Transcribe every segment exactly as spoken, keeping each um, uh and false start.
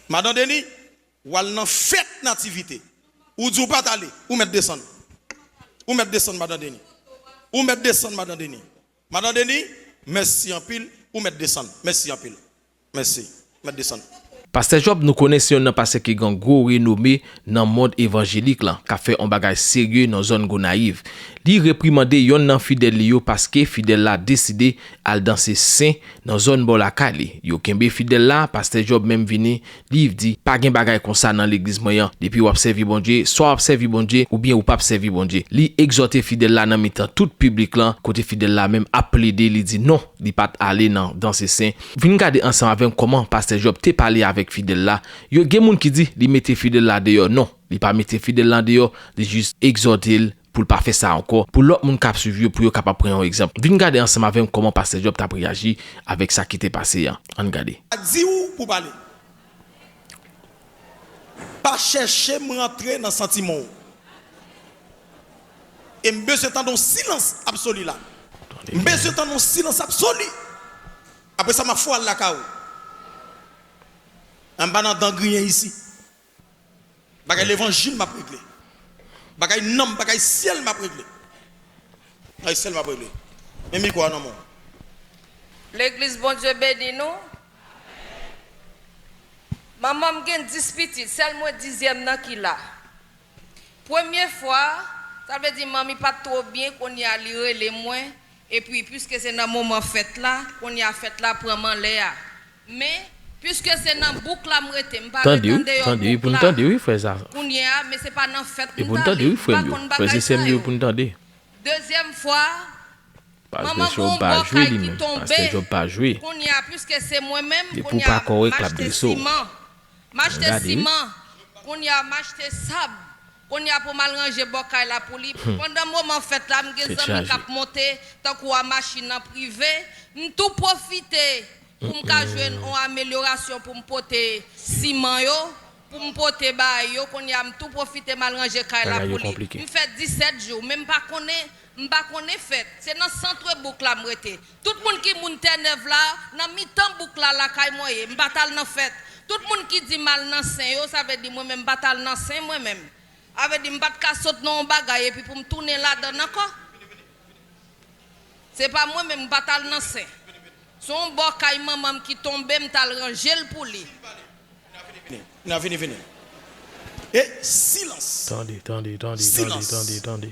Madan Deni, w al nan fèt Nativite. Ou di w pa t ale, ou mèt desann. Ou mèt desann, Madan Deni. Ou mèt desann, Madan Deni. Madan Deni, mèsi anpil, ou mèt desann. Mèsi anpil. Mèsi. Mèt desann. Pastè Job, nou konnen se yonn nan pastè ki gen gwo renome nan mond evanjelik lan, k ap fè yon bagay serye nan zòn Gonayiv. Li reprimande yonn nan fidèl li yo paske fidèl la deside al danse sen nan zòn bò lakay li. Yo kenbe fidèl la, pastè Job menm vini, li di, "Pa gen bagay konsa nan legliz mwen an. Depi w ap sèvi Bondye, swa w ap sèvi Bondye, oubyen ou p ap sèvi Bondye." Li egzòte fidèl la nan mitan tout piblik lan, kote fidèl la menm ap plede, li di non, li pa t ale nan danse sen. Vin gade ansanm avè m kòman pastè Job te pale avèk fidèl la. Yo gen moun ki di li mete fidèl la deyò. Non, li pa mete fidèl la deyò, li jis egzòte l pou l pa fè sa ankò, pou lòt moun k ap swiv yo, pou yo kapab pran yon egzanp. Vin gade ansanm avè m kòman pastè Job t ap reyaji avèk sa ki te pase a. Ann gade. Di w pou pale. Pa chèche m rantre nan santiman w. E m bezwen tande yon silans absoli la. M bezwen tande yon silans absoli. Apre sa, m ap fè w al lakay ou. M pa nan dan griyen isi. Bagay levanjil m ap regle. Bagay nanm, bagay syèl m ap regle. Bagay syèl m ap regle. Men mikwo a nan men w. Legliz, Bondye beni nou. Manman m gen dis pitit, sèl mwen dizyèm nan ki la. Premye fwa, sa vle di manmi pa t twò byen, kounye a li rele mwen, epi piske se nan moman fèt la, kounye a fèt la pran m anlè a. Men, piske se nan bouk la m rete, m pa ret andeyò bouk la. Tande wi, frè Zafran. Kounye a, men se pa nan fèt m t ale, m pa konn bagay sa yo. Dezyèm fwa, manman gen yon bò kay ki tonbe. Kounye a, piske se mwen menm, kounye a, m achte siman. M achte siman. Kounye a, m achte sab. Kounye a, pou m al ranje bò kay la pou li. Pandan moman fèt la, m gen zanmi k ap monte, tankou a machin an prive. M tou pwofite pou m ka jwenn yon amelyorasyon pou m pote siman yo, pou m pote bagay yo. Kounye a, m tou pwofite m al ranje kay la pou li. M fè disèt jou, men m pa konnen, m pa konnen fèt. Se nan sant bouk la m rete. Tout moun ki moun Tènèv la, nan mitan bouk la, lakay mwen ye. M pa t al nan fèt. Tout moun ki di m al nan sen yo, sa vle di mwen menm m pa t al nan sen mwen menm. Sa vle di m pa t ka sot nan yon bagay epi pou m tounen ladan l ankò. Se pa mwen menm, m pa t al nan sen. Se yon bò kay manman m ki tonbe, m t al ranje l pou li. Vini, vini, vini. E silans. Tande, tande, tande, tande, tande, tande.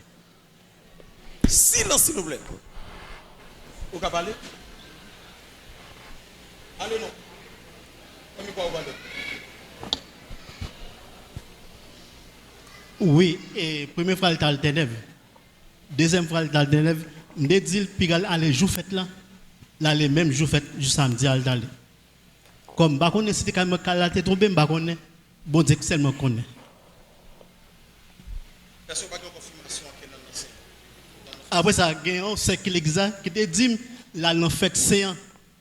Silans, silvouplè. Ou ka pale? Ale non. An mikwo a ou pale. Wi, e premye fwa l t al Tènèv. Dezyèm fwa l t al Tènèv, m te di l piga l ale jou fèt la. L ale menm jou fèt, jou samdi a l t ale. Kòm m pa konnen si te kay mwen kay la te tonbe, m pa konnen. Bondye sèlman konnen. Èske w pa gen konfimasyon ke l al nan sen? Apre sa, gen yon sè ki legliz la ki te di m l al nan fèt sen an.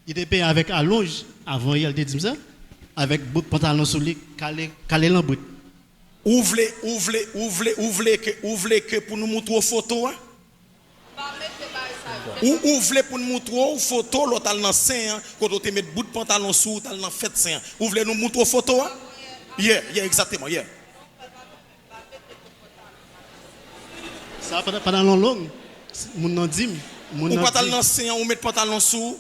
Li te peye avèk alonj, avan yè l te di m sa, avèk bout pantalon sou li, kale, kale l an brit. Ou vle, ou vle, ou vle, ou vle ke, ou vle ke pou nou moutre w foto a? Ou, ou vle pou n moutre w foto lè w t al nan sen an, kote w te met bout pantalon sou ou, w t al nan fèt sen an. Ou vle nou moutre w foto a? Yeah, yeah, egzakteman, yeah. Sa pantalon long, moun nan di m, moun nan di. Ou pa t al nan sen an, ou met pantalon sou ou?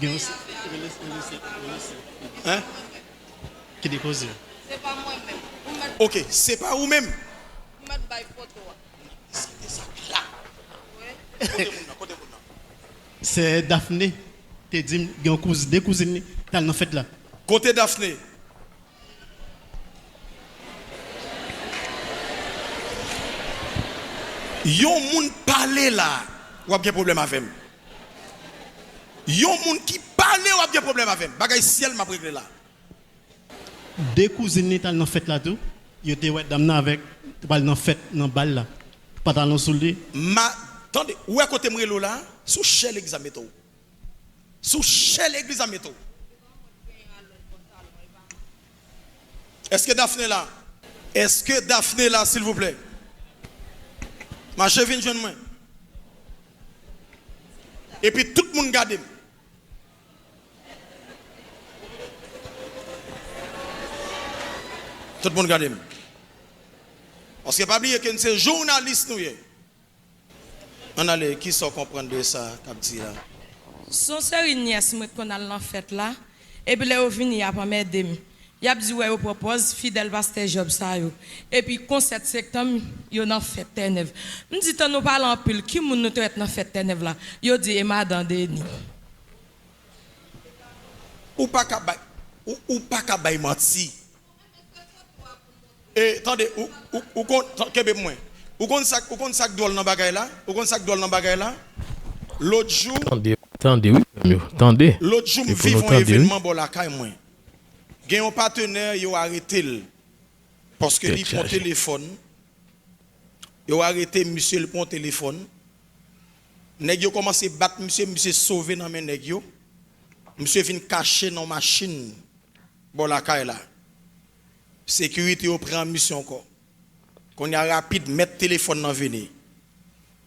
Gen yon se-, rele, rele se-, rele se-, hein? Ki depoze. Se pa mwen menm. Ou mèt. Ok, se pa ou menm. Ou mèt bay foto a. Se de sa la. Wi. Kote moun nan? Kote moun nan? Sè Daphné te di m gen yon kouz-, de kouzin li t al nan fèt la. Kote Daphné? Yon moun pale la, w ap gen pwoblèm avè m. Yon moun ki pale, w ap gen pwoblèm avè m. Bagay syèl m ap regle la. De kouzin li t al nan fèt la tou. Yo te wè dam nan avèk, te pral nan fèt, nan bal la. Pantalon sou li. Ma, tande, ou wè kote m rele w la? Sou chè legliz la m mete w. Sou chè legliz la m mete w. Èske Daphné la? Èske Daphné la, silvouplè? Mache vin jwenn mwen. Epi tout moun gade m. Tout moun gade m. Paske pa bliye ke n se jounalis nou ye. Ann ale, kisa w konprann de sa k ap di la? Se yon seri nyès mwen t konn al nan fèt la, epi lè yo vini y ap anmède m. Y ap di wè yo pran pòz fidèl pastè Jòb sa yo. Epi konsèt septanm yo nan fèt Tènèv. M di tann nou pale anpil, ki moun nou te wè t nan fèt Tènèv la? Yo di e madan Deni. Ou pa ka bay, ou, ou pa ka bay manti. E tande, ou, ou, ou konn, tan- kenbe pou mwen. Ou konn sa, ou konn sa k dwòl nan bagay la? Ou konn sa k dwòl nan bagay la? Lòt jou, Tande, tande wi, frè m yo, tande. lòt jou m E pou viv nou yon tande wi. Evènman bò lakay mwen. Gen yon patnè, yo arete l. Paske li Tèt pran chaje. Telefòn. Yo arete misye, li pran Telefòn. Nèg yo kòmanse bat misye, misye sove nan men nèg yo. Misye vin kache nan machin bò lakay la. Sekirite yo pran misye ankò. Kounye a rapid, mèt Telefòn nan vini.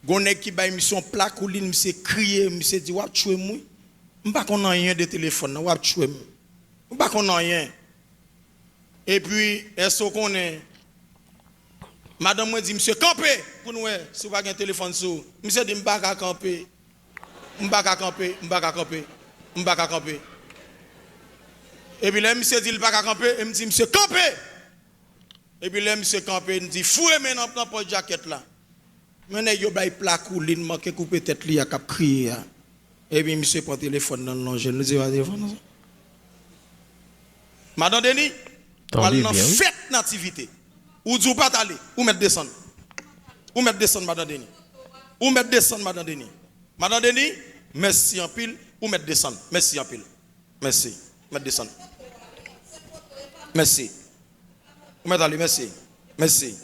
Gon nèg ki bay misye yon plak ou li, misye kriye, misye di, "W ap tchwe m wi. M pa konn anyen de Telefòn nan, w ap tchwe m. M pa konn anyen." Epi, èske w konnen, madanm mwen di, "Misye, kanpe pou n wè si w pa gen Telefòn sou ou." Misye di, "M pa ka kanpe. M pa ka kanpe, m pa ka kanpe, m pa ka kanpe." Epi lè misye di l pa ka kanpe, e m di, "Misye, kanpe!" Epi lè misye kanpe, n di, "Foure men nan, nan pòch jakèt la." Men nèg yo bay plak ou li, n manke koupe tèt li a k ap kriye a. Epi misye pran Telefòn nan, l lonje l. Nou di, "Pa Telefòn nan sa." Madan Deni, w al Tande nan byen wi. Fèt Nativite. Ou di w pa t ale, ou mèt desann. Ou mèt desann, Madan Deni. Ou mèt desann, Madan Deni. Madan Deni, mèsi anpil, ou mèt desann. Mèsi anpil. Mèsi. Ou mèt desann. Mèsi. Ou mèt ale, mèsi. Mèsi.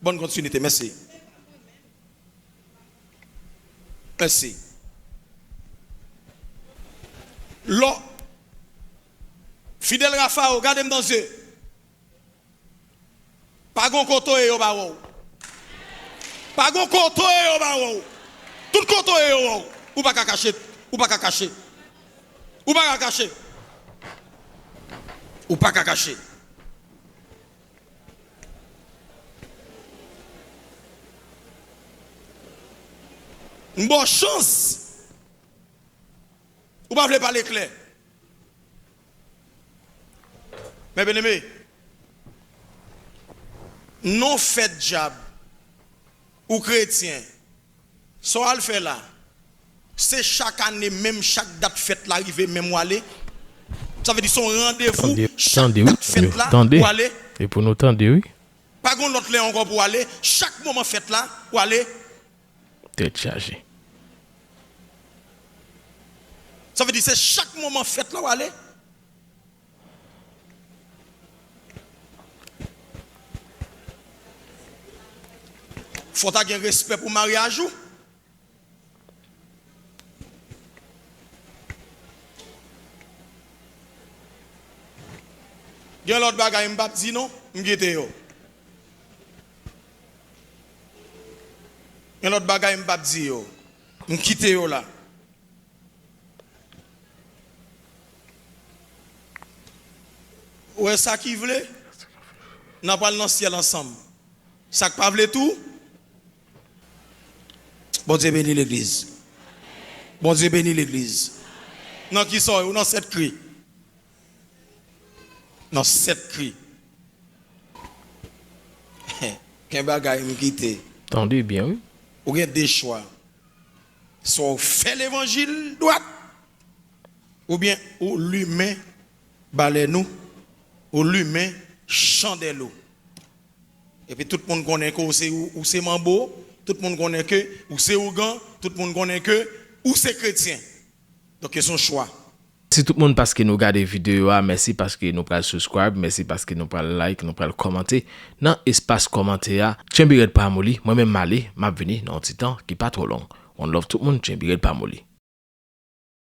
Bòn kontinite, mèsi. Mèsi. Lò, Fidèl Rafael, gade m nan zye. Pa gon kote w ye yo pa wè w. Pa gon kote w ye yo pa wè w. Tout kote w ye yo wè w. Ou pa ka kache. Ou pa ka kache. Ou pa ka kache. Ou pa ka kache. M ba w chans. Ou pa vle pale klè. Men byeneme, non fèt dyab, ou kretyen, sa w al fè la, se chak ane menm, chak dat fèt la rive menm w ale. Sa vle di se yon randevou, Tande, chak tande wi, dat fèt la tande. W ale. E pou nou tande wi. Pa gen lòt lè ankò pou w ale. Chak moman fèt la, w ale. Tèt chaje. Sa vle di se chak moman fèt la w ale. Fò w ta gen respè pou maryaj ou. Gen lòt bagay m p ap di non, m kite yo. Gen lòt bagay m p ap di yo, m kite yo la. Ou wè sa ki vle? N a pral nan syèl ansanm. Sa k pa vle tou? Bondye beni legliz. Bondye beni legliz. Nan kisa w ye? Ou nan sèt kri. Nan sèt kri. Gen bagay m kite. Tande byen wi. Ou gen de chwa. Swa w fè levanjil dwat, oubyen ou limen balèn ou, ou limen chandèl ou. Epi tout moun konnen ke ou se, ou, ou se manbo, tout moun konnen ke ou se ougan, tout moun konnen ke ou se kretyen. Donk se yon chwa. Mèsi tout moun paske nou gade videyo a, mèsi paske nou pral subscribe, mèsi paske nou pral like, nou pral kòmante nan espas kòmantè a. Tchenbirèd pa moli, mwen menm m ale, m ap vini nan yon ti tan ki pa twò long. One love tout moun, tchenbirèd pa moli.